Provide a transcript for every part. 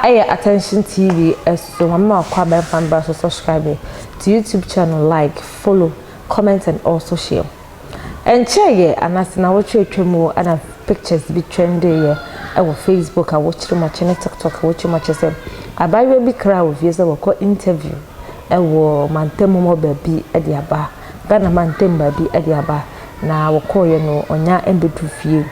Aha ɛyɛ Attention TV so mama wakɔ abɛnfa mbra so subscribe to YouTube channel like follow comment and also share. Ɛnkyɛɛ yɛ anaasɛ nawɔtwe atwa mu ɛna pictures bi trendee yɛ ɛwɔ Facebook a wɔkyerɛ mu akyɛ ne TikTok a wɔkyerɛ mu akyɛ sɛ abaayewa bi kra wɔ fie sɛ wɔkɔ interview ɛwɔ mantam mu hɔ baabi ɛde aba Ghana mantam baabi ɛde aba na wɔkɔɔyɛ no ɔnya ɛmbɛduru fie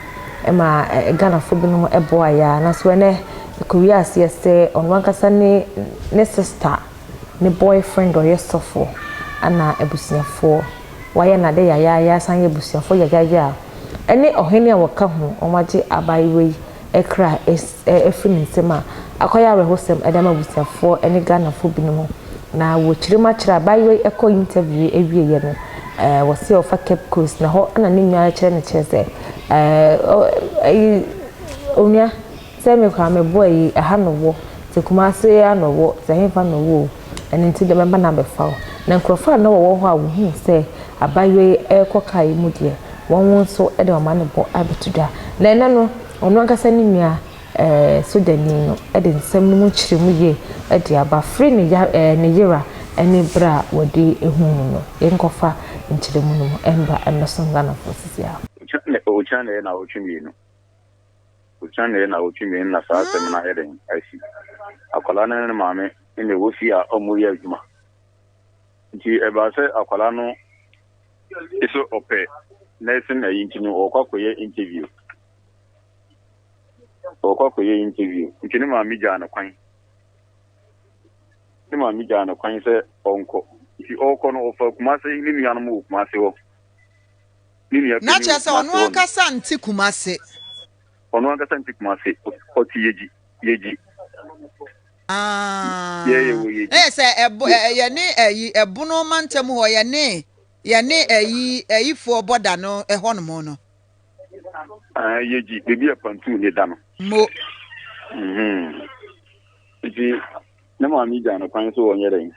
ɛma Ghanafoɔ binom ɛboa yɛ a nanso ɛnɛ ɛkɔwie aseɛ sɛ ɔno ankasa ne ne sister ne boyfriend ɔyɛ sɔfo ɛna abusuafoɔ wayɛ n'ade yayaaya asan yɛ abusuafoɔ yayaaya a ɛne ɔhene a wɔka ho wɔagye abaayewa yi kra afiri ne nsam a akɔyɛ awerɛhosɛm de ama abusuafoɔ ne Ghanafoɔ binom na wɔkyerɛ mu akyerɛ abaayewa yi kɔ interview yi awieɛ no wɔse ɔfa Cape Coast na hɔ na ne nua kyerɛ no kyerɛ sɛ ɛyi onua Sɛ me koraa me boy yi ɛha na ɔwɔ, sɛ Kumase ara na ɔwɔ, sɛ hefa na ɔwɔ o, ɛno nti deɛ mɛba no abɛfa wo. Na nkurɔfoɔ a na wɔwɔ hɔ a wɔhuu sɛ abaayewa yi rekɔ kaa yi mu deɛ, wɔn nso de wɔn amanebɔ abɛto dwa. Na ɛnnɛ no, ɔno ankasa ne nua eh, sogyani no de nsɛm no mu nkyerɛmu yie de aba firi ne ya eh, ne yera ne berɛ a wɔde huu no no. Yɛnkɔfa nkyerɛmu no mu mmra mmɛsom Ghanafoɔ sisi ara. Ɔkyena na ɛyɛ naawɔtwe mmienu. Osiandɛ naawɔtwe mmienu na saa asɛm no ayɛ dɛn asi. Akwadaa no ne ne maame na ɛwɔ fie a wɔreyɛ adwuma. Nti ɛbaa sɛ akwadaa no sɛ ɔpɛ nursing ayi nti no ɔrekɔ akɔyɛ interview. Ɔrekɔ akɔyɛ interview nti ne maame gyaa no kwan. Ne maame gyaa no kwan sɛ ɔnkɔ. Nti ɔrekɔ no ɔfa Kumase, ne nuanom wɔ Kumase hɔ. Ne nua Na panin kyerɛ wɔ sɛ Kumase ɔno hɔ nom. ankasa nte Kumase. Ɔno ankasa nte Kumase. Ɔte Yegyi. Yegyi. Ah. Yɛ yɛ wɔ Yegyi. Na yɛ sɛ ɛbo Yɛ. ɛ yɛne ɛyi ɛbono mantam hɔ yɛne yɛne ɛyi ɛyifoɔ bɔda no ɛhɔ nom no. Ah, Yegyi, baabi a Pantuu ne da no. Mo. Mhm. Nti ne maame gyaa no kwan sɛ ɔnyɛ dɛn?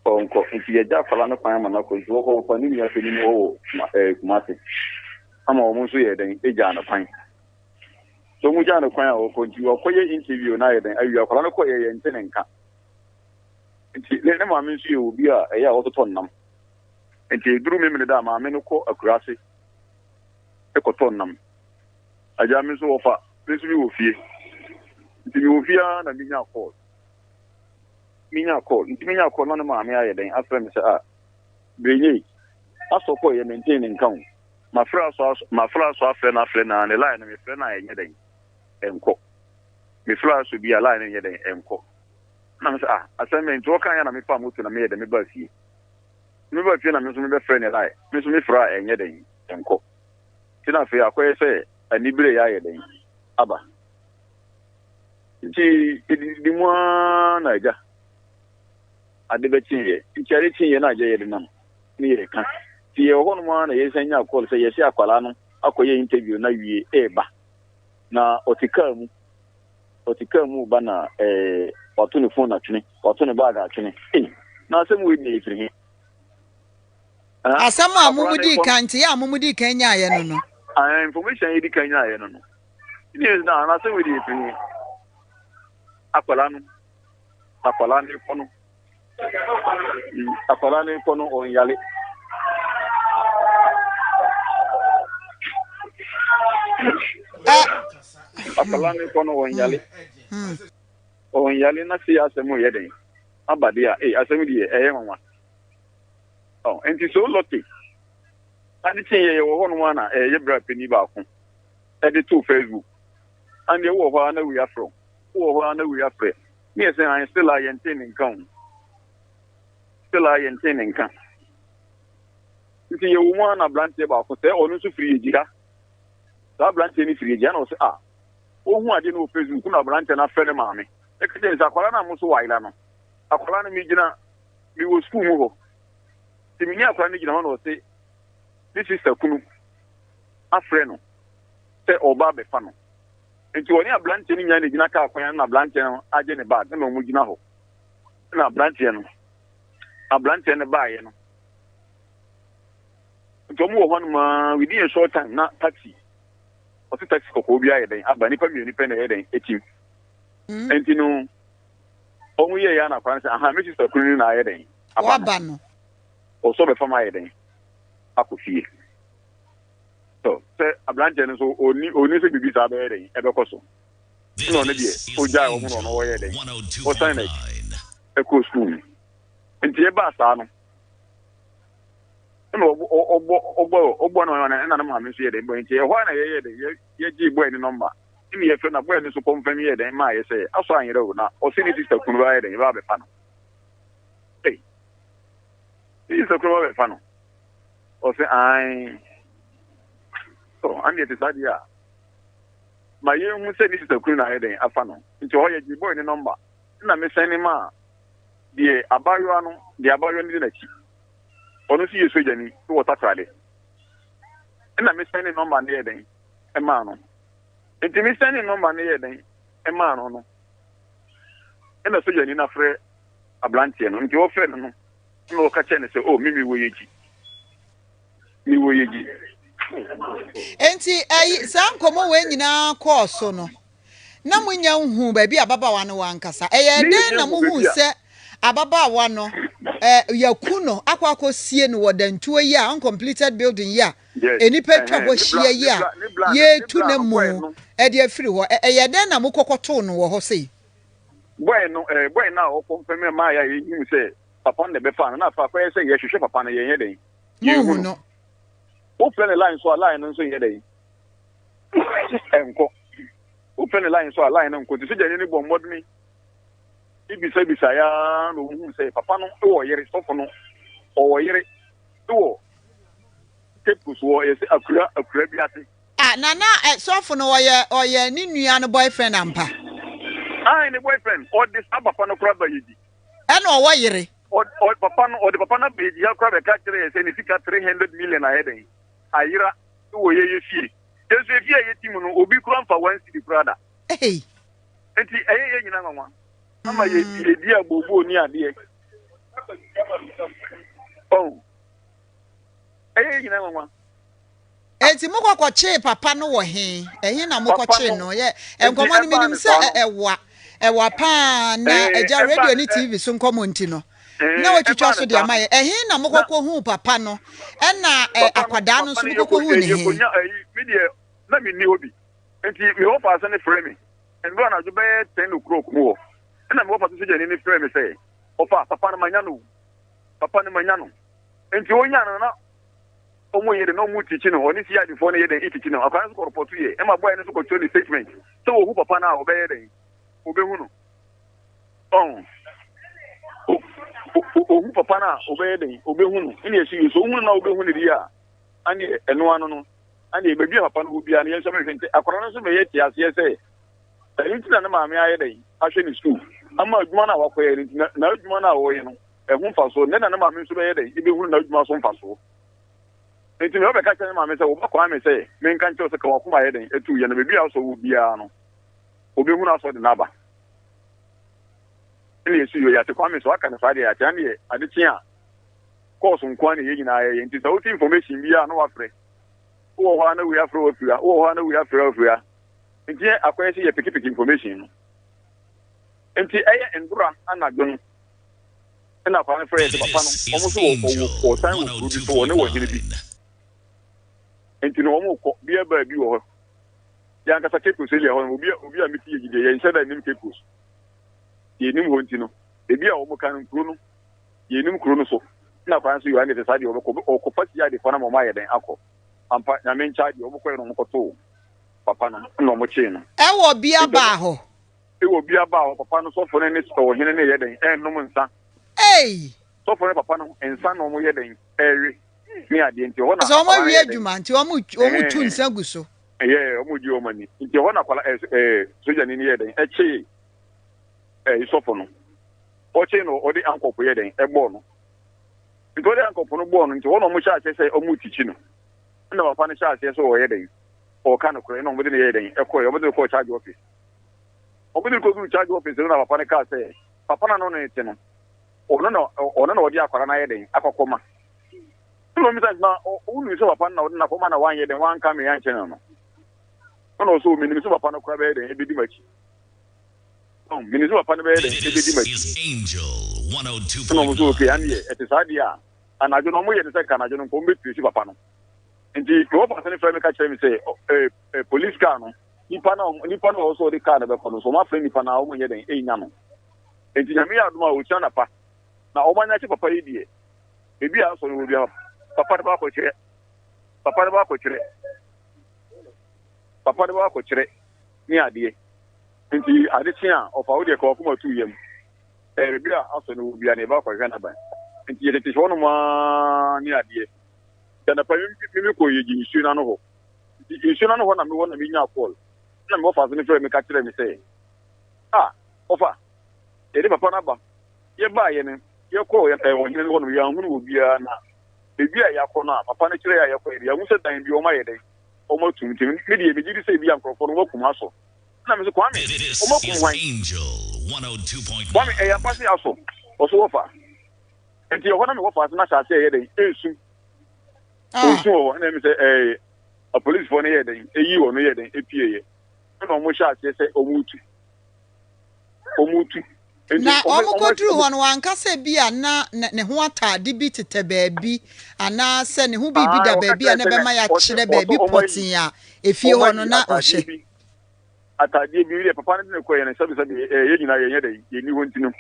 Ɔnkɔ. Nti yɛgya akwadaa no kwan ama no akɔ. Nti wɔkɔ wɔfa ne nua panin hɔ wɔ Kuma ɛɛ Kumasi. Ama wɔn nso yɛ dɛn egyaa no kwan. So wɔn gyaa no kwan a ɔkɔ nti wɔkɔyɛ interview no ayɛ dɛn awie akwadaa no kɔ yɛ yɛn nte ne nka. Nti ne ne maame nso yɛ obi a ɛyɛ a ɔtotɔ nnam. Nti eduru memene da a maame no kɔ akuraase kɔtɔ nnam. Agya me nso wɔfa me nso me wɔ fie. Nti me wɔ fie ara na menya call. Minyaa call, nti minyaa call na ne maame ayɛ dɛn afrɛ me sɛ ah Brenye, asɔ kɔɔ yɛ mentee ne nka o. Mafrɛ asɔ asɔ mafrɛ asɔ afrɛ no afrɛ no aa ne line no mefrɛ no a ɛnyɛ dɛn ɛnkɔ. Mefrɛ asɔ bi a line no nyɛ dɛn ɛnkɔ. Ɛna me sɛ ah asɛm bɛn nti ɔkaeɛ a na mefaa moto na meyɛ dɛn mebaa fie. Mebaa fie na me nso mebɛfrɛ ne line, me nso mefrɛ a ɛnyɛ dɛn ɛnkɔ. Nti na afei akɔyɛ sɛ anibere ayɛ dɛn aba. Nti edidi mu ara na agya ade bɛkyeeɛ. Nti ade kyeeɛ na agya yɛde nam ne yɛreka. Nti yɛwɔ hɔnom ara na yɛsan nyaa call sɛ yɛse akwadaa no akɔyɛ interview no awie reba. Na ɔte kaa mu, ɔte kaa mu reba na eh, wato ne phone atwene, wato ne bag atwene. Ei, na asɛm wei deɛ ɛfiri he? Ah, Asɛm a mo akwadaa mo no dii rekɔ no, kan nti yɛ a mo mo dii kan nyaeɛ no no. ah, information a yɛdi kan nyaeɛ no no. News na anaasɛ wei deɛ ɛfiri he? Akwadaa no, akwadaa no rekɔ no, akwadaa no rekɔ no ɔnyale. Akwadaa no rekɔ no ɔnyale. Ɔnyale na sei asɛm yɛ den aba deɛ a, ee asɛm deɛ ɛyɛ nwanwa. Ɔ nti so lucky. Ade kye yɛ yɛwɔ hɔnom a na ɛyɛ bra panin baako. de too Facebook. Andeɛ wowɔ hɔ ara na wei afrɛ wo, wowɔ hɔ ara na wei afrɛ. Ne yɛ sɛ an still a yɛntee ne nka o. Still a yɛntee ne nka. Nti yɛwɔ mu ara na aberanteɛ baako sɛ ɔno nso firi yɛgyi ha. Saa aberanteɛ no firi yɛgyi ha na ɔsɛ ah, ɔhu adeɛ no wɔ Facebook na aberanteɛ no afrɛ ne maame. Ɛka kyerɛ ne sɛ akwadaa no a mo so wayera no, akwadaa no megyina mewɔ sukuu mu hɔ. Nti mene akwadaa no gyina hɔ na ɔse ne sista kunu afrɛ no sɛ ɔreba abɛfa no. Nti ɔne aberanteɛ no nyinaa na gyina kaa kwan ano na aberanteɛ no agye ne bag na wɔn gyina hɔ. Na aberanteɛ no aberanteɛ no baeɛ no. Nti wɔn wɔ hɔ nom ara within a short time na taxi ɔte taxi kɔkɔɔ bi ayɛ dɛn aba nipa mmienu pɛ na ɛyɛ dɛn etim. Nti no ɔmo yɛɛ yɛ ana akwadaa no sɛ aha me sista kunu no na ayɛ dɛn aba no. Ɔsɔ bɛfa ma ayɛ dɛn akɔ fie. So sɛ aberanteɛ no nso ɔni ɔni sɛ biribi saa bɛyɛ dɛn ɛbɛkɔ so. Ɛna ɔno deɛ ɔgyae wɔn na ɔno ɔyɛ dɛn ɔsan n'akyi ɛkɔɔ sukuu mu. Nti ɛbaa saa no ɛna ɔbɔ ɔbɔ ɔbɔ ɔbɔ no ɔno ɛna ne maame nso yɛ dɛn bɔ nti ɛhɔ a na yɛyɛ dɛn yɛ yɛgye bɔɛ ne nɔmba ɛna yɛfrɛ na bɔɛ no nso kɔnfɛm yɛ dɛn maa yɛ sɛ asɔ anyerɛ o na ɔse ne sista kunu bɛyɛ dɛn bɛba bɛfa no. Ei ne sista kunu bɛba bɛfa no ɔse ae so ɛna ɛte saa deɛ a ma yɛnhu sɛ ne sista kunu na ayɛ dɛn afa no nti ɔhɔ yɛgye bɔɛ ne nɔmba ɛna mesɛn ne maa deɛ abaayewa no deɛ abaayewa no di n'akyi ɔno nso yɛ sogyani wɔ Takoradi ɛna me sɛne nɔmba no yɛ dɛn ɛmaa no nti me sɛne nɔmba no yɛ dɛn ɛmaa no no ɛna sogyani no afrɛ aberanteɛ no nti ɔfrɛ no no ɛna ɔka kyerɛ no sɛ o oh, me mewɔ yɛgyi mewɔ yɛgyi. Nti ɛyi saa nkɔmɔ wei nyinaa kɔɔ so no na munnya nhuu baabi a ababaawa no wɔ ankasa. Ɛyɛɛ dɛn na muhuu sɛ ababaawa no, eh, yɛaku no akɔ akɔsie no wɔ dantuo yi a, uncompleted building yi a nnipa atwa hɔ ahyia yi a yɛretu n'amu de afiri hɔ? Ɛyɛɛ dɛn na mokɔkɔtoo no wɔ hɔ sei? Boy no, eh, boy no a ɔkɔmfɛm maa yɛ a yɛhuu sɛ papa no na ɛbɛfaa no, na afei akɔyɛ sɛ yɛhwehwɛ papa no, yɛnyɛ dɛn? Yɛnhu no. Wofrɛ no line so a, line no nso nyɛ dɛn? Ɛnkɔ. Wofrɛ no line so a, line no nkɔ. Nti sogyani no bɔɔ mmɔdene bisabisaeɛ ara na ɔhuu sɛ papa no wɔ yere, sɔfo no ɔwɔ yere wɔ Cape Coast wɔ yɛsɛ akura akura bi ase. Ah, na na eh, sɔfo no ɔyɛ ɔyɛ ne nua no boyfriend ampa? Ae, ne boyfriend. Ɔde saa papa no koraa ba yɛdi. Ɛna ɔwɔ yere? Ɔ, ɔ, papa no, ɔde papa no aba yɛdi ha koraa bɛka kyerɛ yɛ sɛ ne sika 300 million ayɛ dɛn? Ayera wɔ yɛyɛ fie. Yɛn nso efie a yɛte mu no, obi koraa mfa one cedi koraa da. Enti ɛyɛ yɛn nyinaa nwanwa ama yɛdi abooboo ne adeɛ. Oh, ɛyɛ yɛn nyinaa nwanwa. Enti mokɔkɔkyee papa no wɔ he? Ɛhe na mokɔkyee no? Yɛ nkɔmmɔ no menim sɛ ɛwa ɛwa paa na agya radio ne TV so nkɔmmɔ nti no. na watwitwa so de ama yɛ. Ɛhe na mokɔkɔhuu papa no? Ɛna akwadaa no nso mokɔkɔhuu ne he? Me deɛ na menni hɔ bi nti me wɔfa ase no frɛ me ndora anadwo bɛyɛ 10 o'clock mu hɔ ɛna me wɔfa so sogyani no frɛ me sɛ ɔfa papa no manya no papa no manya no nti ɔnya no na ɔmo yɛ de na ɔmo tikyi no ɔne CID foɔ no yɛ dɛn itikyi no akwadaa no nso kɔ repɔto yɛ ɛma bɔyɛ no nso kɔtwerɛ ne statement sɛ wɔhu papa no a ɔbɛyɛ dɛn ɔbɛhu no. Ɔn, ohu papa no a, ɔbɛyɛ dɛn? Ɔbɛhu no. Ɛna ɛsi yɛ, sɛ ohu no na ɔbɛhu no deɛ a, ɛneɛ ɛno ano no, ɛneɛ baabi a papa no wɔ biara no, yɛn nso bɛhwɛ. Nti akwadaa no nso bɛyɛ te aseɛ sɛ, ɛno nti na ne maame ayɛ dɛn? Ahwɛ ne sukuu ama adwuma no a wakɔyɛ no nti, n'adwuma no a ɔreyɛ no, ɛho mfasoɔ. Nnɛ na ne maame nso bɛyɛ dɛn? Ɛbɛhunu n'adwuma so mfasoɔ. Nti na ɔbɛka kyerɛ ne maame sɛ, wo ba Kwame sɛ menka nkyerɛ wo sɛ ka w'akoma ayɛ dɛn? Atu yɛ no baabi a wosɔ wɔ biara no, ɔbɛhunu asɔ de no aba. Ɛna yɛsi yɛ yɛate Kwame so aka no saa deɛ yɛate ɛne ade kye a course nko ara na yɛn nyinaa yɛyɛ nti sɛ wote information bi a na wafrɛ wowɔ hɔ a na wei afrɛ wafiri ha wowɔ hɔ a na wei afrɛ wafiri ha nti yɛ akɔyɛ sɛ yɛ pekepeke information no nti ɛyɛ ndora anadwo no ɛna akwadaa no frɛ yɛ sɛ papa no wɔn nso wɔ wɔ wɔsan wɔ kuro bi so wɔne wɔ hene bi nti no wɔn kɔ bia baa bi wɔ hɔ Yɛn ankasa Cape Coast area hɔ no, obi a obi a mete yɛ gyidiɛ, yɛnhyɛ da nnim Cape Coast. Yɛnnim hɔ nti no, ebi a wɔn ka no nkuro no, yɛnnim kuro no so. Ɛna kwan so Yohane sɛ saa deɛ wɔbɛkɔ, ɔkɔfa CID foɔ no ama wɔn ayɛ dɛn akɔ. Ampa, Nyame nkyɛe deɛ wɔkɔɛ no wɔkɔtoo papa no na wɔkyee no. Ɛwɔ bia baa hɔ. Ɛwɔ bia baa hɔ, papa no sɔfo no ne ɔhene no yɛ dɛn ɛnnom nsa. Ei! Sɔfo no papa no nsa na wɔyɛ dɛn ɛrewe ne adeɛ nti ɛhɔ na Sɛ wɔn awie adwuma nti wɔn wɔn tu nsa gu so. Ɛyɛ wɔn di wɔn ani nti ɛhɔ na akwala ɛɛ ɛɛ sogyani no yɛ dɛn ɛkyee ɛɛ sɔfo no ɔkyee no ɔde ankɔpo yɛ dɛn ɛbɔɔ no nti ɔde ankɔpo no bɔɔ no nti hɔ na wɔn hyɛ aseɛ sɛ wɔn tikyi no ɛna papa no hyɛ aseɛ sɛ ɔyɛ dɛn ɔka no korɛ ɛna wɔn de no yɛ dɛn ɛkɔɛ wɔn de no kɔɔ charge office wɔn de no kɔduru charge office no na papa no kaa sɛ papa no ano ne te no ɔno na ɔno na ɔde akwara no ayɛ dɛn akɔkɔma Ɛna ɔbisa no na wonim sɛ papa no na ɔde no akɔma na wanyɛ dɛn wanka me ankyɛ no no. Ɛna ɔsɛ menim sɛ papa no koraa bɛyɛ dɛn ɛbɛdi m'akyi. Ɔn, menim sɛ papa no bɛyɛ dɛn ɛbɛdi m'akyi. Ɛna wɔn nso okay, ɛnneɛ ɛte saa deɛ a, anadwo no wɔyɛ no sɛ nka anadwo no nka wɔbɛtrace papa no. Nti me wɔfa sene frɛ me ka kyerɛ me sɛ ɛ ɛ police car no, nipa no a nipa no a ɔwɔ sɛ ɔde car no bɛkɔ no, so wɔafrɛ nipa no a wɔnyɛ dɛn ɛnnya no. Nti Nyame yɛ adom a ɔkyina anapa na wɔn anya kye papa yi deɛ, baabi a asɔ no wɔ biara papa no bɛakɔkyerɛ, papa no bɛakɔkyerɛ, papa no bɛakɔkyerɛ ne adeɛ. Nti ade kye a, ɔfa wo deɛ ka w'akoma to yam. Ɛyɛ baabi a asɔ no wɔ biara no, yɛba akɔhwehwɛ n'aban. Nti yɛtete hɔnom ara ne adeɛ. Nti anɔpa yi, me me kɔɔ yɛgye nsuo no ano hɔ. Nti nsuo no ano hɔ na mewɔ na menyaa call. Ɛna me wɔfa ase no frɛɛ me ka kyerɛɛ me sɛ, Ah, ɔfa, yɛde papa no aba. Yɛbaeɛ no, yɛkɔɔ ɛɛ ɔhene no hɔ nom, yɛanhunu obiara na baabi a yɛakɔ no a papa no kyerɛɛ a yɛkɔeɛ no, yɛahu sɛ dan bi wɔayɛ dɛn, wɔatum. Nti me deɛ megye di sɛ ebia nkurɔfoɔ no wɔakum asɔ. Ɛna me se, Kwame, wɔakum hwan? Kwame, ɛyɛ ampa se asɔ? Ɔso wɔfa. Nti ɛhɔ na me wɔfa ase na hyɛ ase ɛyɛ dɛn? Ɛresu. Ɔresu wɔ hɔ. Ɛna ɛmi sɛ ɛɛ apolisifoɔ no yɛ dɛn? Ɛyi wɔn yɛ dɛn? Ɛpieeɛ. Ɛna wɔn hyɛ aseɛ sɛ wɔn retu. Wɔn retu. Na wɔkɔduruu hɔ no, wanka sɛ ebia na ne ho atade bi tetɛ baabi anaasɛ ne ho biribi da baabi a na ɛbɛma yɛakyerɛ baabi pɔtee a efie hɔ no na ɔhyɛ. Atadeɛ bi deɛ papa no de no kɔeɛ no sɛbesɛbe ɛɛ yɛn nyinaa yɛnyɛ dɛ yɛnni hɔ nti no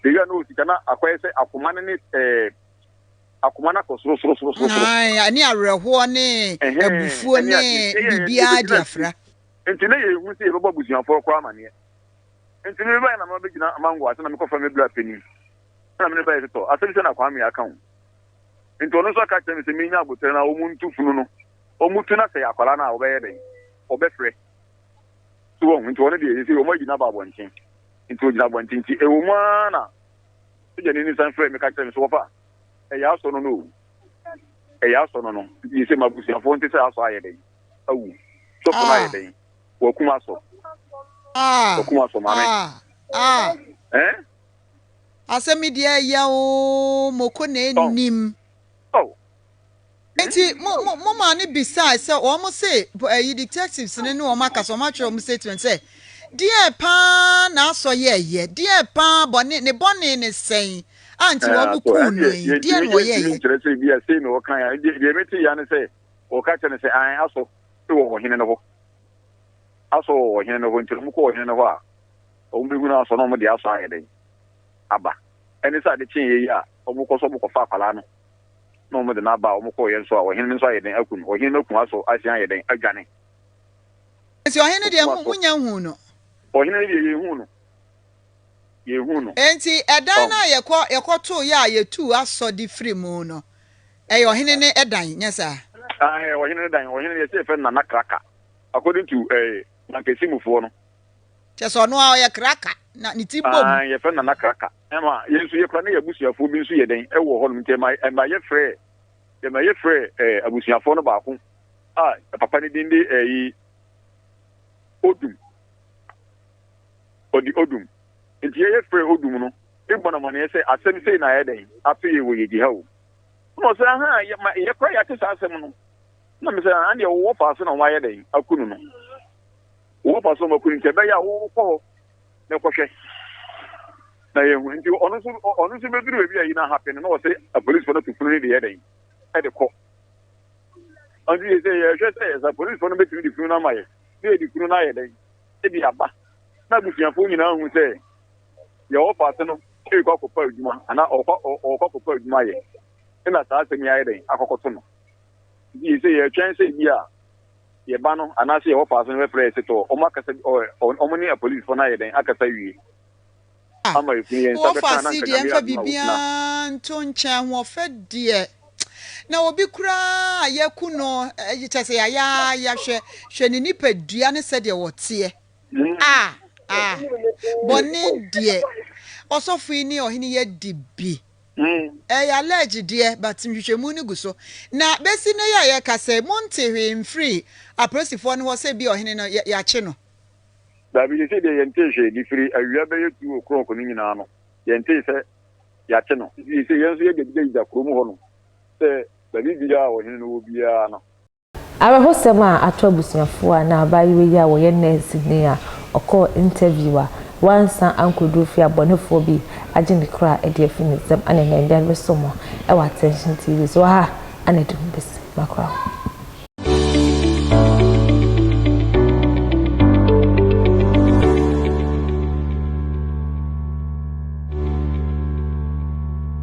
baabi a na ɔwɔ sika na akɔyɛ sɛ akoma no ne ɛɛ akoma no akɔ soro soro soro soro. Ɛne awerɛhoɔ ne abufuo ne biribiara di afra. Nti na yɛhu sɛ yɛbɛbɔ abusuafoɔ koraa amaneɛ. Nti me bae na mabɛgyina mango ase na mekɔfrɛ me bra panin. Ɛna me ne bae sɛ tɔ asɛm sɛ na Kwame aka o. Nti ɔno nso aka kyerɛ me sɛ menya aboterɛ na wɔn ntu funu no. Wɔn tu na sɛ yɛ akwadaa no a wɔbɛyɛ dɛn? Wɔbɛfrɛ. So wɔn nti ɔno deɛ sɛ wɔn ayi no aba abɔnten. Nti ɔgyina abɔnten nti ɛwɔ mu ara na sogyani no san frɛ me ka kyerɛ me sɛ wɔfa ɛyɛ asɔ no no o. Ɛyɛ asɔ no no. Nti sɛ m'abusuafoɔ nte sɛ asɔ ayɛ dɛn? Awu. Sɔfo no ayɛ dɛn? Wakum asɔ. Ah. Wakum asɔ maame. Ah. Ah. Eh? Asɛm yi deɛ ɛyɛ oo moko na enim. Oh. Nti mo mo mo maa no bisae sɛ wɔn se ɛyi detectives no ne wɔn akasa wɔn atwerɛ wɔn statement sɛ deɛ paa na asɔ yɛɛyɛ deɛ paa bɔne ne bɔne ne sɛn a nti wɔn kuu no yi deɛ na ɔyɛɛyɛ. Nkyerɛ sɛ bi a sei na ɔka ya deɛ mete ya ne sɛ ɔka kyerɛ no sɛ an asɔ wɔ ɔhene no hɔ. Asɔ wɔ ɔhene no hɔ nti wɔn kɔ ɔhene no hɔ a wɔn bɛhunu asɔ na wɔn de asɔ ayɛ dɛn aba. Ɛne sɛ ade kyeeɛ yi a wɔn kɔ so wɔn kɔfa akwadaa no na wɔn de no aba a wɔn kɔɔeɛ nso a ɔhene no nso ayɛ dɛn aku no. Ɔhene no aku asɔ asia ayɛ dɛn adwane. Nti ɔhene deɛ mo monya nhuu no? Ɔhene no deɛ yɛnhuu no. Yɛnhuu no. Nti ɛdan no a yɛkɔ yɛkɔtooeɛ a yɛtuu asɔ de firi mu no ɛyɛ ɔhene no dan nyɛ saa? Aane ɔhene no dan. Ɔhene no yɛse yɛfrɛ no Nana Kraka according to eh, Mankesimufoɔ no. Kyerɛ sɛ ɔno ara ɔyɛ kraka na ne ti bom. Aane yɛfrɛ no Nana Kraka. Ɛma yɛn nso yɛkura ne yɛn abusuafoɔ bi nso yɛ dɛn ɛwɔ hɔnom nti ɛma ɛma yɛfrɛ ɛma yɛfrɛ ɛɛ abusuafoɔ no baako a papa ne din de ɛyi Odum ɔde Odum nti yɛyɛ frɛ Odum no ebɔ no amaneɛ sɛ asɛm sei na ayɛ dɛn ato yɛ wɔ yɛgye ha o na ɔsɛ aha yɛ ma yɛkora yɛate saa asɛm no na mesɛ adeɛ wɔwɔ fa so na wɔayɛ dɛn aku no no wɔwɔ fa so na wɔaku no nti ɛbɛyɛ a wokɔ hɔ na kɔhwɛ na yɛhu nti ɔno nso ɔno nso bɛduru baabi a yi no ahape no na ɔsɛ apolisifoɔ no to funu no de yɛ dɛn ɛde kɔ ɔnti yɛ sɛ yɛhwɛ sɛ sɛ apolisifoɔ no bɛtumi de funu no ama yɛ na yɛde funu no ayɛ dɛn ɛde aba na abusuafoɔ nyinaa hu sɛ yɛwɔ faase no ɛrekɔ akɔpa adwuma anaa ɔkɔ ɔkɔ akɔpa adwuma yɛ ɛna saa asɛm yi ayɛ dɛn akɔkɔto no nti yɛ sɛ yɛtwɛn sɛ bi a yɛ ba no anaasɛ yɛ wɔfa ase no bɛfrɛ yɛ sɛ tɔ wɔn akasa ɔ wɔn ne apolisifoɔ no ayɛ dɛn akasa wie ama yɛfunu yɛn nsa Wɔfa bɛka na ase nka deɛ Nyame mfa adom a wɔgyina. biribiara nto nkyɛn ahoɔfɛ deɛ na obi koraa a yɛku no kyɛ sɛ yɛayɛ ara yɛahwɛ hwɛ ne nipadua ne sɛdeɛ wɔteɛ a a bɔne deɛ ɔsɔfo yi ne ɔhene yi adi bi. Ɛyɛ allege deɛ but nhwehwɛmu no gu so. Na bɛsi nnɛ yi a yɛrekasa yi, montee hwee mfirii apolisifoɔ no hɔ sɛ ebia ɔhene no yɛakye no? Daabi, seesei deɛ yɛntee hwee. De firi awia bɛyɛ 2:00 no nyinaa no, yɛntee sɛ yɛakye no. Nti seesei yɛn nso yɛgyagyagyagya kurom hɔ nom sɛ baabi biara a ɔhene no wɔ biara no, Awerɛhosɛm a ato abusuafo a na abaayewa yi a ɔyɛ nɛɛseni a ɔkɔɔ interview a Wansan ankɔduru fie a bɔnefoɔ bi agye ne kra de afi ne nsam ɛna ɛnnɛ yɛde resom mo wɔ Attention TV so. Aha na ɛde ho bɛsi. Makora ho.